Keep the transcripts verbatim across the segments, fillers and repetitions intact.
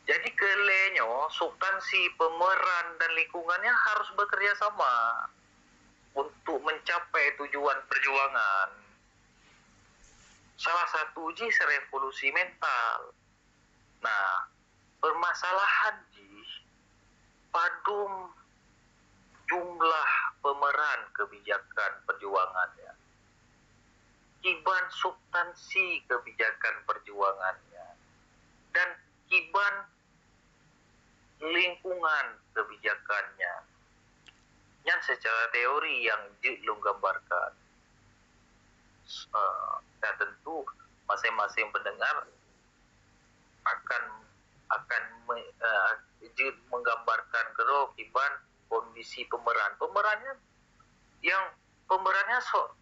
Jadi keu lhèe nyoe, substansi, pemeran dan lingkungannya harus bekerja sama untuk mencapai tujuan perjuangan. Salah satu jih revolusi mental. Nah, permasalahan jih padum jumlah pemeran kebijakan perjuangannya, kiban substansi kebijakan perjuangannya, dan kiban lingkungan kebijakannya. Nyan secara teori nyang jeuet lôn gambarkan. Eh, dan tentu masing-masing pendengar akan akan me- eh, jeuet menggambarkan keudroe kiban kondisi pemeran. Pemerannya yang pemerannya so,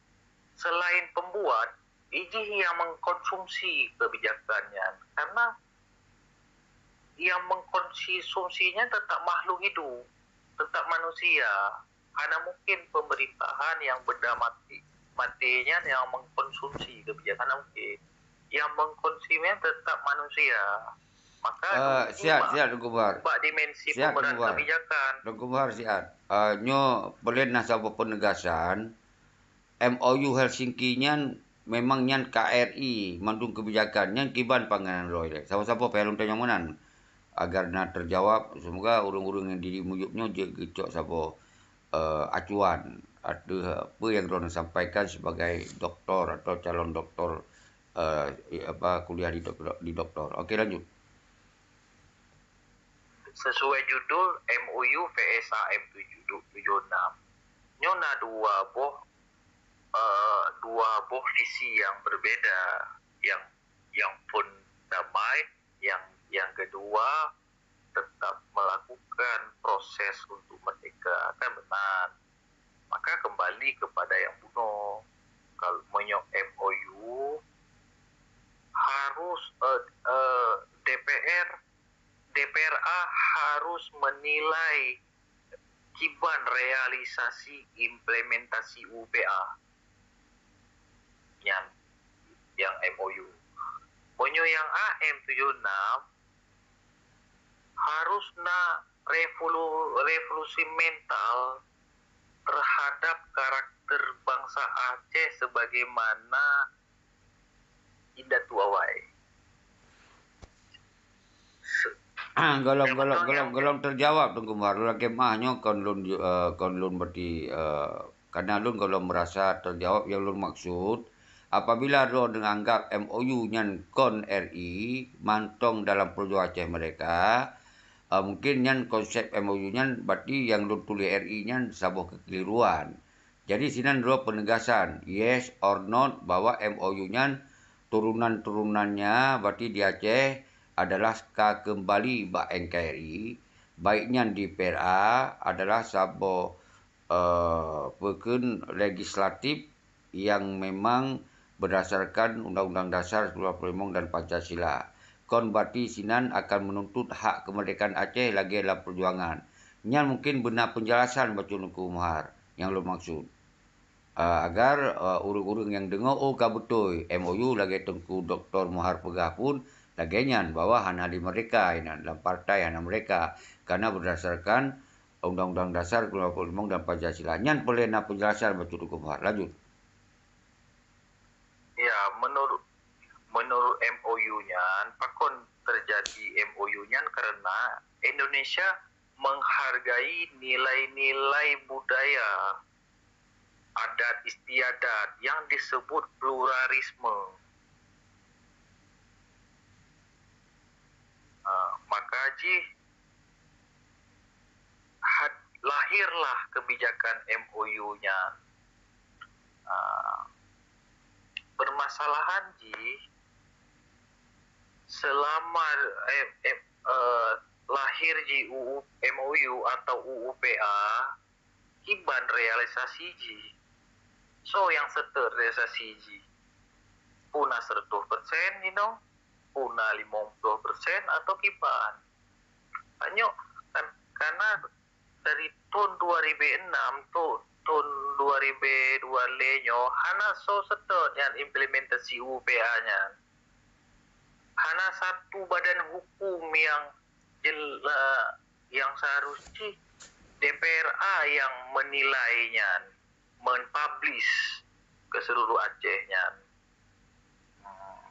selain pembuat, ijih yang mengkonsumsi kebijakan nyan. Karena yang mengkonsumsinya tetap makhluk hidup, tetap manusia. Hana mungkin pemerintahan yang benda mati, mati nyan yang mengkonsumsi kebijakan, hana mungkin. Yang mengkonsumsinya tetap manusia. Maka Eh, siat, siat, Teungku Bahar. Bak dimensi Siat, pemeran Teungku Bahar. Kebijakan. Teungku Bahar siat. Eh, nyoe boleh na saboh penegasan, M O U Helsinki nyan memang nyan K R I mandum kebijakan nyan kiban panganan roy lé. Saboh-saboh payah lôn tanyong meunan agar na terjawab. Semoga ureuëng-ureuëng nyang di muyueb nyoe jeuet geucok saboh eh, acuan ateueh apa yang droeneuh sampaikan sebagai doktor atau calon doktor, eh, apa, kuliah di doktor, di doktor. Okey, lanjut. Sesuai judul M O U V S A M tujuh tujuh enam, nyoe na dua boh, eh, dua boh visi yang berbeda, yang yang pun damai, yang yang kedua tetap melakukan proses untuk merdeka, kan benar. Maka kembali kepada yang bunoe. Kalau meunyoe M O U harus, eh, eh, D P R, D P R A harus menilai kiban realisasi implementasi U P A. Nyan yang M O U. Meunyoe yang A M tujuh enam harus na revolu- revolusi mental terhadap karakter bangsa Aceh sebagaimana indatu awai. Se- Ah, golom, golom, golom, golom terjawab, Teungku Bahar. Lagèe mah nyoe kon lôn, eh, kon lôn berarti, eh, karena lôn golom merasa terjawab yang lôn maksud. Apabila droe neuanggap M O U nyan kon R I, mantong dalam Perjuangan Aceh Merdeka, eh, mungkin nyan konsep M O U nyan berarti yang lôn tuléh R I nyan saboh kekeliruan. Jadi sinan droe penegasan, yes or not, bahwa M O U nyan turunan-turunannya berarti di Aceh adalah ka keumbali bak N K R I, baik nyan di P R A adalah saboh, eh, peukheun legislatif yang memang berdasarkan Undang-Undang Dasar seribu sembilan ratus empat puluh lima dan Pancasila. Kon berarti sinan akan menuntut hak kemerdekaan Aceh lagèe lam perjuangan. Nyan mungkin beuna penjelasan bacut Teungku Mahar nyang lôn maksud. Ah, agar, ah, ureuëng-ureuëng nyang deungoe, oh, ka beutôi, M O U lagèe Teungku Doktor Mahar peugah pun lagèe nyan, bahwa hana dimerdeka inan, lam partai hana merdeka, karena berdasarkan Undang-Undang Dasar dua puluh lima dan Pancasila. Nyan peureulèe na penjelasan bacut Teungku Mahar. Lanjut. Ya, menurut menurut M O U nyan, pakon terjadi M O U nyan karena Indonesia menghargai nilai-nilai budaya, adat istiadat yang disebut pluralisme. Ah, maka jih had- lahirlah kebijakan M O U nyan. Ah, permasalahan jih selama eh, eh, eh, lahir jih U U, M O U atau U U P A, kiban realisasi jih. So nyang seutôt realisasi jih? Peue na seratus persen jinoe? Peue na limong ploh persen atau kiban? Tanyoe kan, karena dari thôn dua ribu enam tu thôn dua ribu dua lhèe nyoe hana soe seutôt nyan implementasi U P A nyan. Hana satu badan hukum yang jela-, yang seharus jih D P R A yang menilai nyan, menpublish ke seluruh Aceh nyan. Hmm.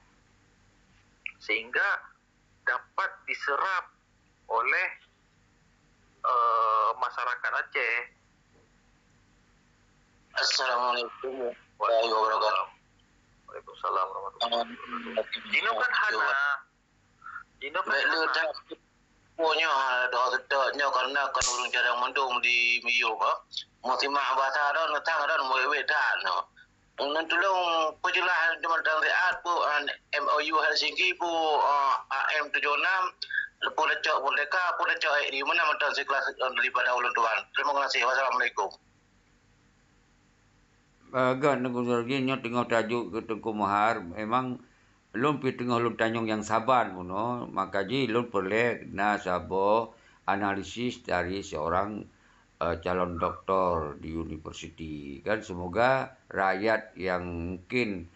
Sehingga dapat diserap oleh, eh, masyarakat Aceh. Assalamualaikum warahmatullahi wabarakatuh. Waalaikumsalam warahmatullahi wabarakatuh. Jinoe kan hana, jinoe kan hana. Nyoe, ha, doh seutôt nyoe karena kan ureueng jarang mandum di miyup, ha. Meusimak bahasa ron, neutang ron, meuwét-wét that nyoe. Ngon tulông peujeulaih teuma-teuma siat peue, ah, M O U Helsinki peue, ah, A M tujoh enam, peue tacok Merdeka, peue tacok A R I, meunan mantong siklas, ah, daripada ulôn tuan. Terima kasih. Wassalamualaikum. Eh, gét Teungku Nurul, nyoe teungoh tajok keu Teungku Mahar, memang lôn pih teungoh lôn tanyong nyang saban bunoe, maka jih lôn peureulée na saboh analisis dari seorang, eh, calon doktor di universiti. Kan semoga rakyat yang mungkin,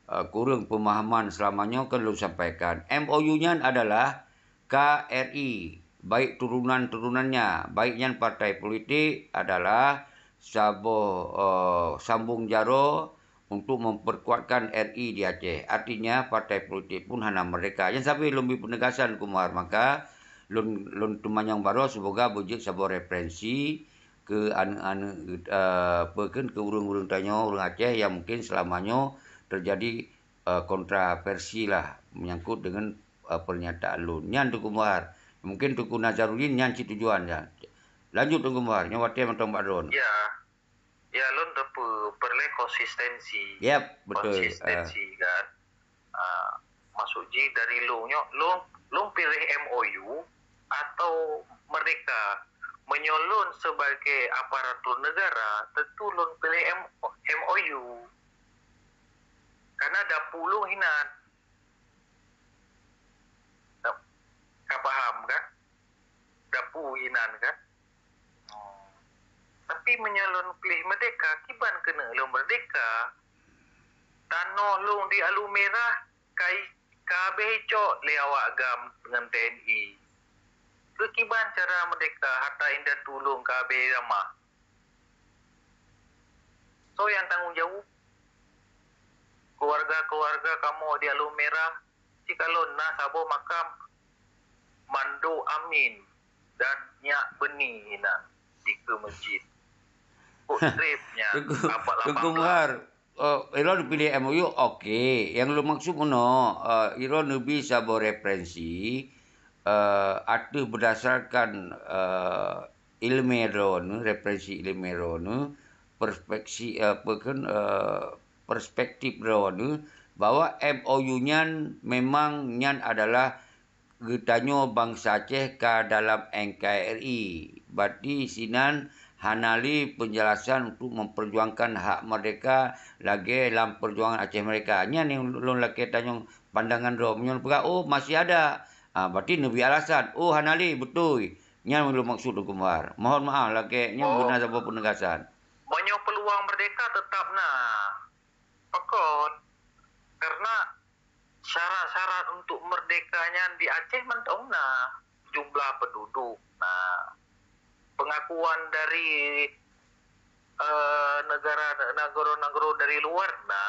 eh, kurang pemahaman selama nyoe kan lôn sampaikan. M O U nyan adalah K R I, baik turunan-turunannya, baik nyan partai politik adalah saboh, eh, sambung jaroe untuk memperkuatkan R I di Aceh. Artinya, partai politik pun hana merdeka. Nyan sabé lôn bri penegasan, Teungku Mahar. Maka, lôn, lôn teumanyong baroe, semoga beujeuet saboh referensi keu aneuk-aneuk, eh, peue kheun, keu ureueng-ureueng tanyoe, ureueng Aceh yang mungkin selama nyoe terjadi, eh, kontroversi lah menyangkut dengan, eh, pernyataan lôn. Nyan Teungku Mahar. Mungkin Teungku Nazarudin nyan cit tujuan nyan. Lanjut Teungku Mahar, nyoe watée mantong bak droeneuh. Ya. Ya, lôn teupeu peureulée konsistensi. Yap, betul. Konsistensi, ah, kan. Ah, maksud jih dari lôn nyoe, lôn, lôn piléh M O U atau merdeka. Meunyoe lôn sebagai aparatur negara, tentu lôn piléh M-, M O U. Karena dapu lôn hinan. Ka paham, kan? Dapu hinan, kan? Oh. Tapi meunyoe lôn piléh merdeka, kiban keuneuk lôn merdeka? Tanoh lôn di Alue Merah ka i-, ka habéh icok lé awak GAM ngon T N I. Keu kiban cara merdeka harta indatu lôn ka habéh ramah? Soe nyang tanggong jaweueb? Keuluwarga-keuluwarga kamoe di Alue Merah, sikalon na saboh makam Mando Amin dan Nyak Beuni hinan dikeue meuseujid. Kok treb nyan, Teungku, abad Teungku lapan belas. Mahar, eh, droeneuh piléh M O U, oke. Nyang lôn maksud meunoe, eh, droeneuh bri saboh referensi, eh, ateueh berdasarkan, eh, iéleumé droeneuh, referensi iéleumé droeneuh, perspeksi-, eh, peue kheun, eh, perspektif droeneuh bahwa M O U nyan memang nyan adalah geutanyoe bansa Aceh ka dalam N K R I. Berarti sinan hana lé penjelasan untuk memperjuangkan hak merdeka lagée lam perjuangan Aceh Merdeka. Nyan nyang lôn lakée tanyong pandangan droe. Meunyoe peugah, "Oh, masih ada." Ah, berarti neubri alasan, "Oh, hana lé, beutôi." Nyan nyang lôn maksud Teungku Mahar. Mohon maaf, lakée nyoe beuna saboh penegasan. Meunyoe peuluang merdeka teutap na. Pakon? Karena syarat-syarat untuk merdeka nyan di Aceh mantong na. Jumlah penduduk na. Pengakuan dari, eh, negara, nagoro-nagoro dari luar na.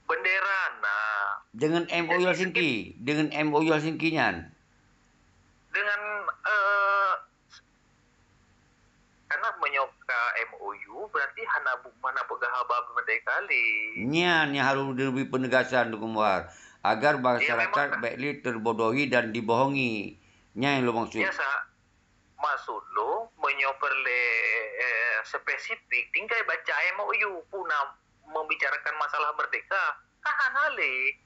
Bendera na. Dengan M O U Helsinki, dengan M O U Helsinki nyan. Dengan, eh, karena meunyoe ka M O U, berarti hana bu-, hana peugah haba merdeka lé. Nyan nyang harôh neubri penegasan, Teungku Mahar, agar masyarakat bék lé terbodohi dan dibohongi. Nyan nyang lôn maksud. Biasa. Maksud lôn, meunyoe peureulée, eh, spesifik, tinggai baca M O U, peue na membicarakan masalah merdeka. Kan hana lé.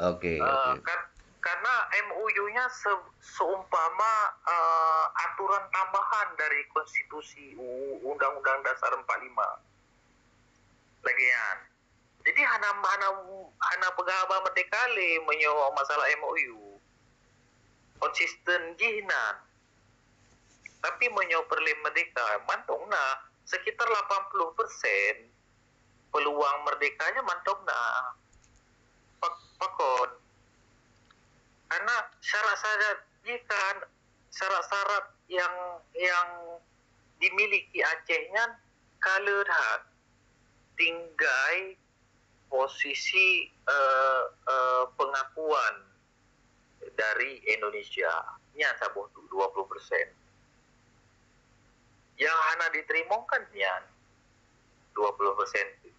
Oke, eh, oke. Kar-, karena M O U-nya se-, seumpama, eh, aturan tambahan dari konstitusi u-, Undang-Undang Dasar empat lima. Lagée nyan. Jadi hana, hana, hana peugah haba merdeka lé meunyoe masalah M O U. Konsisten jih nan. Tapi meunyoe peureulée merdeka, mantong na sekitar lapan puluh persen. peluang merdeka nyan mantong na. Pakon? Karena syarat-syarat jih kan, syarat-syarat yang yang dimiliki Aceh nyan ka le that, tinggai posisi, eh, eh, pengakuan dari Indonesia. Nyan saboh tu dua puluh persen. Yang hana diterimong kan nyan dua puluh persen tu.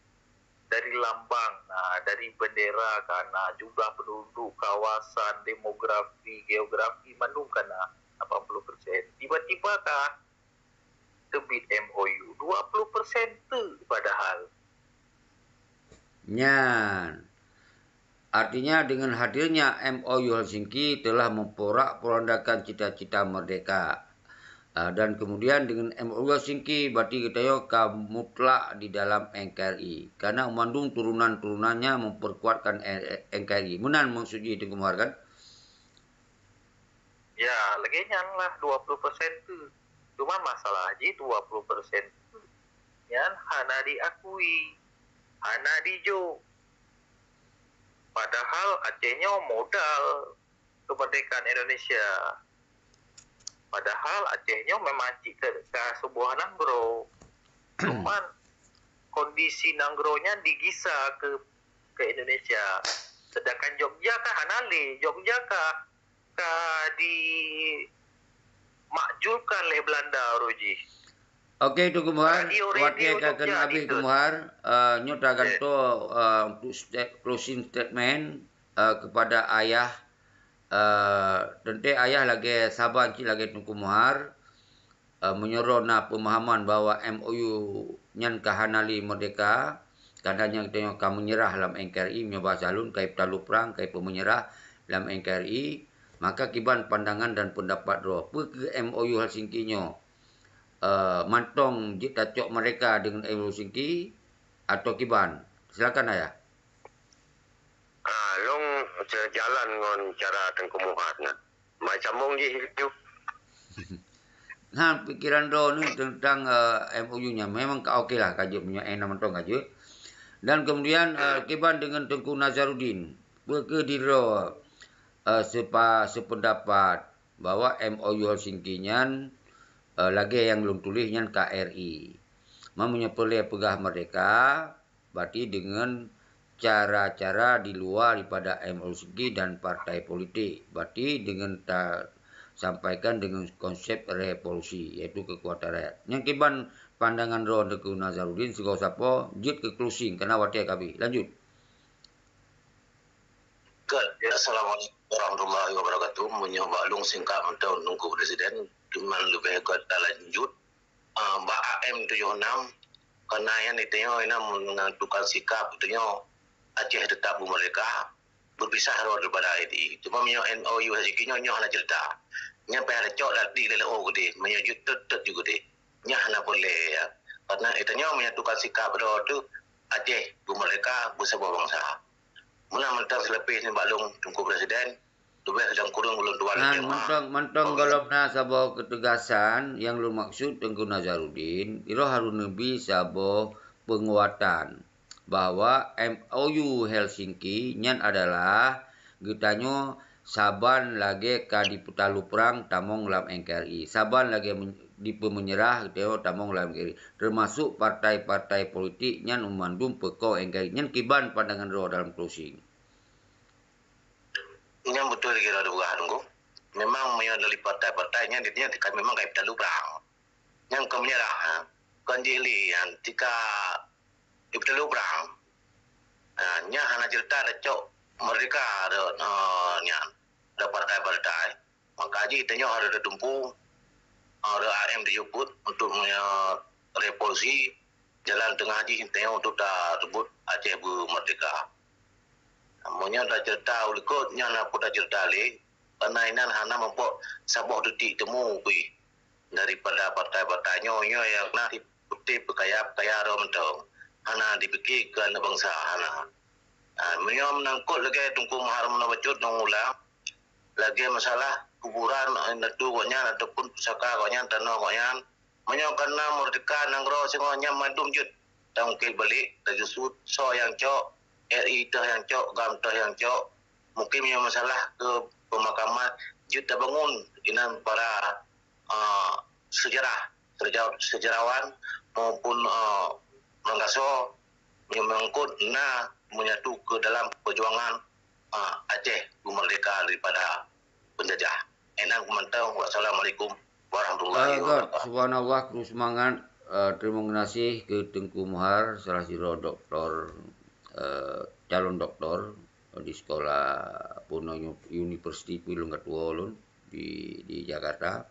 Dari lambang na, dari bendera ka na, jumlah penduduk, kawasan, demografi, geografi, mandum ka na lapan puluh persen. Tiba-tiba ka teubiet M O U dua puluh persen tu padahal. Nyan. Artinya dengan hadirnya M O U Helsinki telah memporak-porandakan cita-cita merdeka. Ah, dan kemudian dengan M O U Helsinki berarti kita yo ka mutlak di dalam N K R I. Karena mandum turunan-turunannya memperkuatkan N K R I. Meunan maksud jih Teungku Muhar kan? Ya, lagèe nyan lah dua puluh persen tu. Cuma masalah jih dua puluh persen tu nyan hana diakui, hana dijok. Padahal Aceh nyoe modal kemerdekaan Indonesia. Padahal Aceh nyoe memang cit ka, ka sebuah nanggroe. Cuman kondisi nanggroe nyan digisa ke ke Indonesia. Sedangkan Jogja kan hana lé, Jogja ka ka dimakjulkan lé Belanda uroe jih. Okey Teungku Muhar, watèe ka keuneuk habéh Teungku Muhar, uh, nyoe tagantoe uh, untuk step, closing statement uh, kepada ayah, uh, teuntèe ayah lagèe saban cit lagèe Teungku Muhar, uh, meunyoe na pemahaman bahwa M O U nyan ka hana lé merdeka, kadang nyang tanyoe ka menyerah lam N K R I, meunyoe bahasa lôn ka ipeutalô prang, ka ipeumenyerah lam N K R I, maka kiban pandangan dan pendapat droe, peu kheueh M O U Helsinki nyoe uh, mantong jeuet tacok merdeka deungon M O U Helsinki atau kiban? Silakan ayah. Ah, lôn sejalan ngon cara Teungku Muhar nyan. Mai sambung jih laju. Nah, pikiran droeneuh tentang uh, M O U nyan memang ka oke lah ka jeuet meunyoe na mantong ka jeuet. Dan kemudian uh, kiban dengan Teungku Nazarudin, peu kheueh droe uh, sepa, sependapat bahwa M O U Helsinki nyan uh, lagèe nyang lôn tuléh nyan K R I. Meunyoe peureulèe peugah merdeka, berarti dengan cara-cara di luar daripada M O U Helsinki dan partai politik. Berarti dengan ta sampaikan dengan konsep revolusi, yaitu kekuatan rakyat. Nyang kiban pandangan droe Teungku Nazarudin sigoe sapo jeuet keu closing karena watèe ka habéh. Lanjut. Assalamualaikum warahmatullahi wabarakatuh. Meunyoe bak lôn singkat mantong Teungku Presiden, cuman leubeh gèt talanjut uh, bak A M tujoh enam, karena nyan tanyoe na menentukan sikap tanyoe Aceh tetap beumerdeka, berpisah droe daripada I T I. Cuma meunyoe M O U Helsinki nyoe, nyoe hana cerita. Nyan payah tacok lat di lé O gede, meunyoe jeuet tot-tot ju gede. Nyan hana boleh ya. Karena tanyoe menyatukan sikap droe tu Aceh beumerdeka, beusaboh bansa. Meunan mantong seulapeh nibak lôn Teungku Presiden, Tugaih dan kureueng ulôn tuan. Nah, mantong, mantong gohlom na saboh keutegasan nyang lôn maksud Teungku Nazarudin, droe harôh neubi saboh peunguatan bahwa M O U Helsinki nyan adalah geutanyoe saban lagèe ka dipeutalu prang tamong lam N K R I. Saban lagèe dipeumenyerah geutanyoe tamong lam N K R I. Termasuk partai-partai politik nyan mandum peuko N K R I. Nyan kiban pandangan droe dalam closing. Nyang beutôi lagèe droe peugah Teungku. Memang meunyoe dari partai-partai nyan, nyan ka memang ka ipeutalu prang. Nyang ka menyerah, ha. Kon jih lé nyan tika ipeutalu prang. Ha, nyan hana cerita tacok merdeka nyan dari partai-partai. Maka jih tanyoe harôh teutumpu, harôh A M dijemput untuk revolusi jalan teungoh jih tanyoe untuk tareubot Aceh beumerdeka. Meunyoe taceurita u likot nyan na peue taceurita lé, karena inan hana muphom saboh titik temu pih daripada partai-partai nyoe, nyoe nyang na putéh peukaya-peukaya droe mantong, hana dipike keu aneuk bansa, hana. Meunyoe meunangkot lagèe Teungku Muhar meunan bacut ngon ulang, lagèe masalah kuburan indatu gobnyan ataupun pusaka gobnyan, tanoh gobnyan, meunyoe kana meurdeka nanggroe singoh nyan mandum jeuet taungkil balik, tajusuet soe nyang cok, R I toh nyang cok, GAM toh nyang cok. Mungkin meunyoe masalah keu pemakaman, jeuet tabangun inan para, ah, sejarah, sejarah, sejarawan maupun, ah, meunyoe meungkot na menyatu ke dalam perjuangan, ah, Aceh merdeka daripada penjajah. Enang mantong. Wassalamualaikum warahmatullahi Ah, God, wabarakatuh. Subhanallah, terus semangat. Ah, terima kasih ke Teungku Muhar, salah sidroe doktor, ah, calon doktor di sekolah Puno Uni-, University Pulung Katuo lôn di, di Jakarta.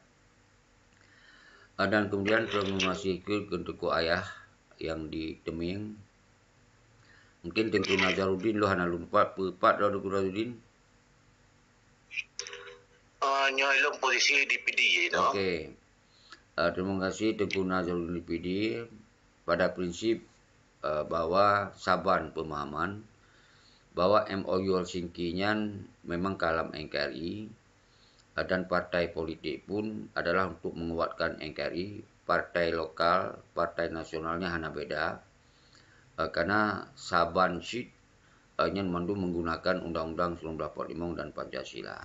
Ah, dan kemudian terima kasih ke, ke Teungku Ayah yang di Teming. Mungkin Teungku Nazarudin lo hana lôn pat, peupat lo Teungku Nazarudin. Ah, nyoe lom posisi di P D, you know. Okey. Ah, terima kasih Teungku Nazarudin di P D. Pada prinsip, ah, bahwa saban pemahaman bahwa M O U Helsinki nyan memang kalam N K R I, ah, dan partai politik pun adalah untuk menguatkan N K R I, partai lokal, partai nasionalnya hana beda. Ah, karena saban cit, ah, nyan mandum menggunakan Undang-Undang sembilan belas empat lima dan Pancasila.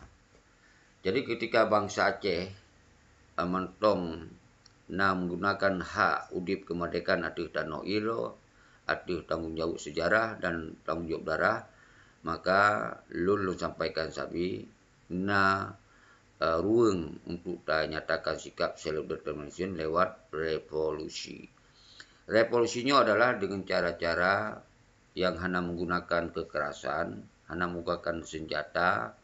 Jadi, ketika bansa Aceh, ah, mantong na menggunakan hak udeb kemerdekaan ateueh tanoh ilo, ateueh tanggong jaweueb sejarah dan tanggong jaweueb darah, maka lôn, lôn sampaikan sabe na, eh, ruweueng untuk tanyatakan sikap self determination lewat revolusi. Revolusi nyoe adalah dengan cara-cara yang hana menggunakan kekerasan, hana menggunakan senjata,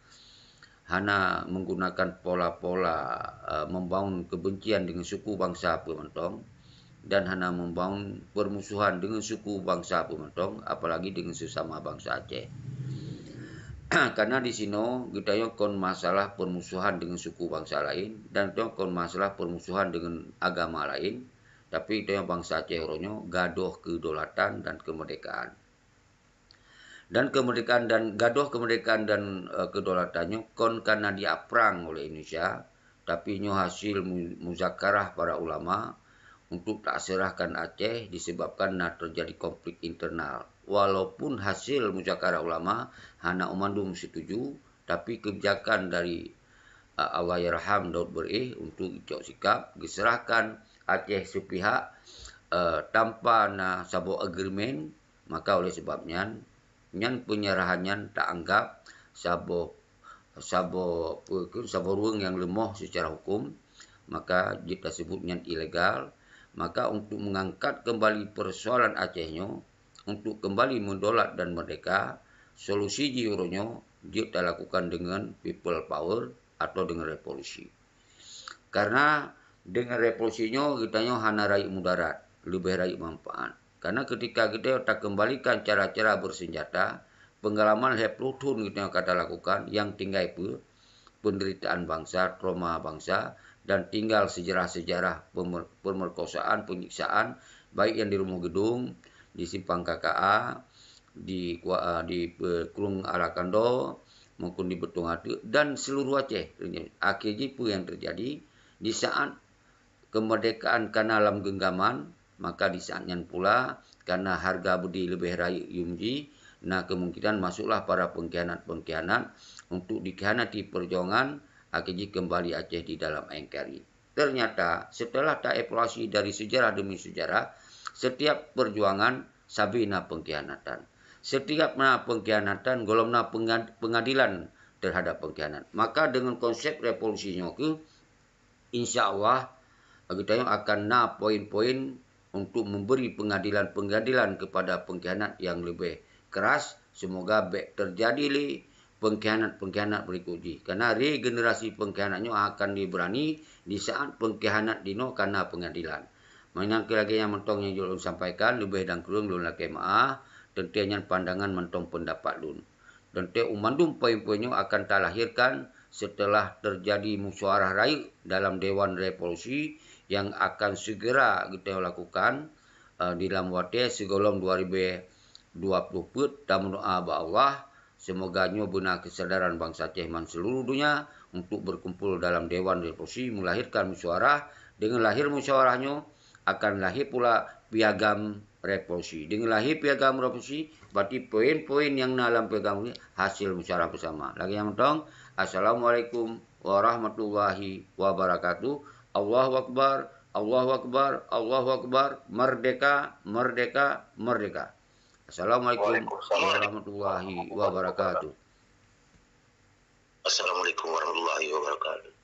hana menggunakan pola-pola, eh, membangun kebencian dengan suku bangsa peue mantong, dan hana membangun permusuhan dengan suku bangsa peue mantong, apalagi dengan sesama bangsa Aceh. Karena di sinoe geutanyoe kon masalah permusuhan dengan suku bangsa lain, dan geutanyoe kon masalah permusuhan dengan agama lain, tapi geutanyoe bansa Aceh uroe nyoe gadoh kedaulatan dan kemerdekaan. Dan kemerdekaan dan, gadoh kemerdekaan dan, eh, kedaulatan nyoe kon karena diaprang oleh Indonesia, tapi nyoe hasil mu-, muzakarah para ulama untuk tak serahkan Aceh disebabkan na terjadi konflik internal. Walaupun hasil muzakarah ulama hana umandum setuju, tapi kebijakan dari, eh, Allahyarham Daud Beureueh untuk cok sikap geuserahkan Aceh sepihak, eh, tanpa na saboh agreement, maka oleh sebab nyan, nyan penyerahan nyan taanggap saboh, saboh, peue keuh, saboh ruweueng nyang leumoh secara hukum, maka jeuet tasebut nyan ilegal. Maka untuk mengangkat kembali persoalan Aceh nyoe, untuk kembali meudaulat dan merdeka, solusi jih uroe nyoe jeuet talakukan dengan people power atau dengan revolusi. Karena dengan revolusi nyoe geutanyoe hana rayeuk mudarat, leubeh rayeuk manfaat. Karena ketika geutanyoe takeumbalikan cara-cara bersenjata, pengalaman lhèe ploh thon geutanyoe ka talakukan nyang tinggai peue, penderitaan bangsa, trauma bangsa, dan tinggal sejarah-sejarah pemer-, pemerkosaan, penyiksaan, baik yang di Rumoh Gedong, di Simpang K K A, di Kua-, di, eh, Krueng Alakando, maupun di Beutong Ateuk, dan seluruh Aceh. Akhé jih peue nyang terjadi? Di saat kemerdekaan kana lam genggaman, maka di saat nyan pula, kana hareuga beudé leubeh rayeuk yum jih, na kemungkinan masuklah para pengkhianat-pengkhianat untuk dikhianati perjuangan, akhé jih kembali Aceh di dalam N K R I. Ternyata, setelah taevaluasi dari sejarah demi sejarah, setiap perjuangan sabe na pengkhianatan. Setiap na pengkhianatan, gohlom na penga-, pengadilan terhadap pengkhianat. Maka dengan konsep revolusi nyoe keuh, insya Allah, geutanyoe akan na poin-poin untuk memberi pengadilan-pengadilan kepada pengkhianat yang lebih keras. Semoga bèk terjadi lé pengkhianat-pengkhianat berikut jih. Karena regenerasi pengkhianat nyoe akan diberani di saat pengkhianat jinoe kana pengadilan. Meunan keuh lagèe nyan mantong nyang jeuet lôn sampaikan, leubeh dan kureueng lôn lakèe meu'ah, teuntèe nyan pandangan mantong peundapat lôn. Dan teuh mandum poin-poin nyoe akan talahirkan setelah terjadi musyawarah rayeuk dalam Dewan Revolusi nyang akan segera geutanyoe lakukan, eh, di lam watèe sigohlom dua ribu dua puluh peuet, tameudoa bak Allah, semoga nyoe beuna kesadaran bansa Aceh man seluruh dunia untuk berkumpul dalam Dewan Revolusi melahirkan musyawarah. Dengan lahir musyawarah nyoe akan lahir pula Piagam Revolusi. Deungon lahé Piagam Revolusi, berarti poin-poin nyang na lam Piagam Revolusi hasil musyawarah bersama. Lagèe nyan mantong, Assalamualaikum warahmatullahi wabarakatuh. Allahu Akbar, Allahu Akbar, Allahu Akbar. Merdeka, merdeka, merdeka. Assalamualaikum Waalaikumsalam. Warahmatullahi wabarakatuh. Assalamualaikum warahmatullahi wabarakatuh.